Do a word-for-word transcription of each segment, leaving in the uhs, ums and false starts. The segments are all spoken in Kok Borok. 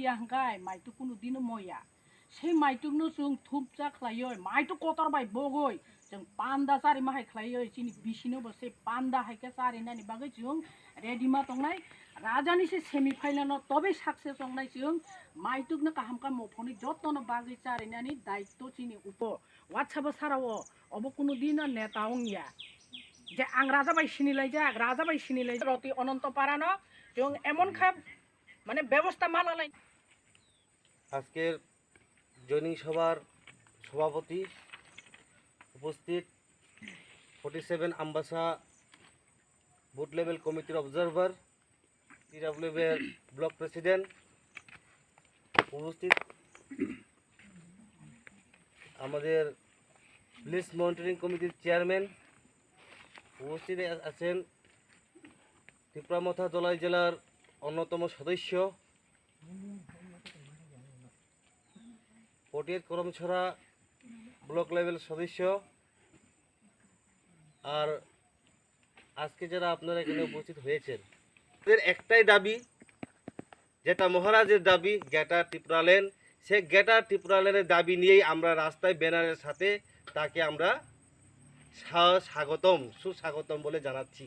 Ya hwnkhe maituk kunu dino moya. Sei maitukno chwng thupcha khlaiwi, maituk kotor bai bogwi, chwng panda charima hai khlaiwi, chini bisino bo sei panda hai khe charinani bagwi chwng ready ma tongnai. Rajani se semi final no tobe success wngnai chwng, maitukno kaham khe mophoni jotono bagwi charinani daitto chini upo. WhatsApp o sarao, obo kunu dino neta wngya. Je ang raja bai sinilaijak, raja bai sinilaijak, roti Ononto Parano chwng emon kha, mane, bebosta ma lalai. আজকের জয়নিং সভার সভাপতি, উপস্থিত forty seven Ambassa booth level কমিটির অবজারভার, টিডাব্লিউএফ এর block president, উপস্থিত আমাদের village monitoring কমিটির চেয়ারম্যান, উপস্থিত আছেন ত্রিপুরা মথা ধলাই জেলার অন্যতম সদস্য, পটিয়ার করমছড়া ব্লক লেভেল সদস্য। আর আজকে যারা আপনারা এখানে উপস্থিত হয়েছেন, এদের একটাই দাবি, যেটা মহারাজের দাবি, গ্রেটার ত্রিপুরাল্যান্ড, সে গ্রেটার ত্রিপুরাল্যান্ডের দাবি নিয়েই আমরা রাস্তায় ব্যানারের সাথে তাকে আমরা স্বা-, স্বাগতম, সুস্বাগতম বলে জানাচ্ছি।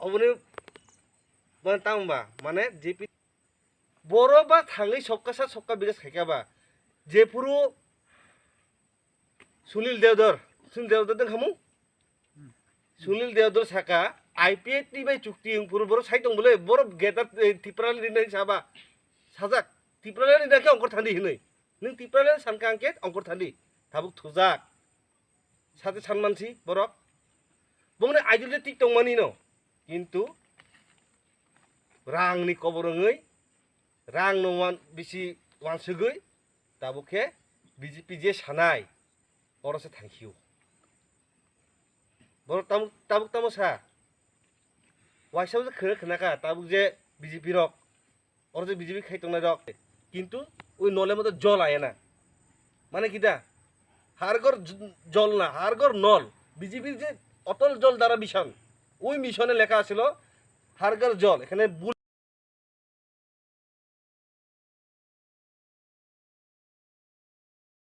Oboni, mane, tamo ba, mane, J P, borok ba thangwi sobka sa sobka bikas khaikha ba, jephuru Sunil Deodar, Sunil Deodar deng khamu? Sunil Deodar saka, I P F T bai chukti wngphuru borok sai tong bole, borok greater, eh, Tipraland rinai saba, sajak, Tipraland rinai khe ongkor thandi hinwi. Nwng Tipraland sankha hwnkhe ongkor thandi, tabuk thujak. Sate sanmansi borok. Bongni idol je tik tongmani no. Kintu rangni kobor wngwi, rangno wan-, bisi wansugwi, tabuk khe B J P je sanai, oro se thangkhio. Borok tabuk, tabuk tamo sa? Waisa waisa khna-, khnakha, tabuk je B J P rok, oro je B J P khai tongnai rok, kintu ui nole moto jol aya na. Mane kita, har ghor j-, jol na, har ghor nol. B J P je Atal Jal Dara Mission, ui mission e lekha asilo har ghor jol, ekhane bul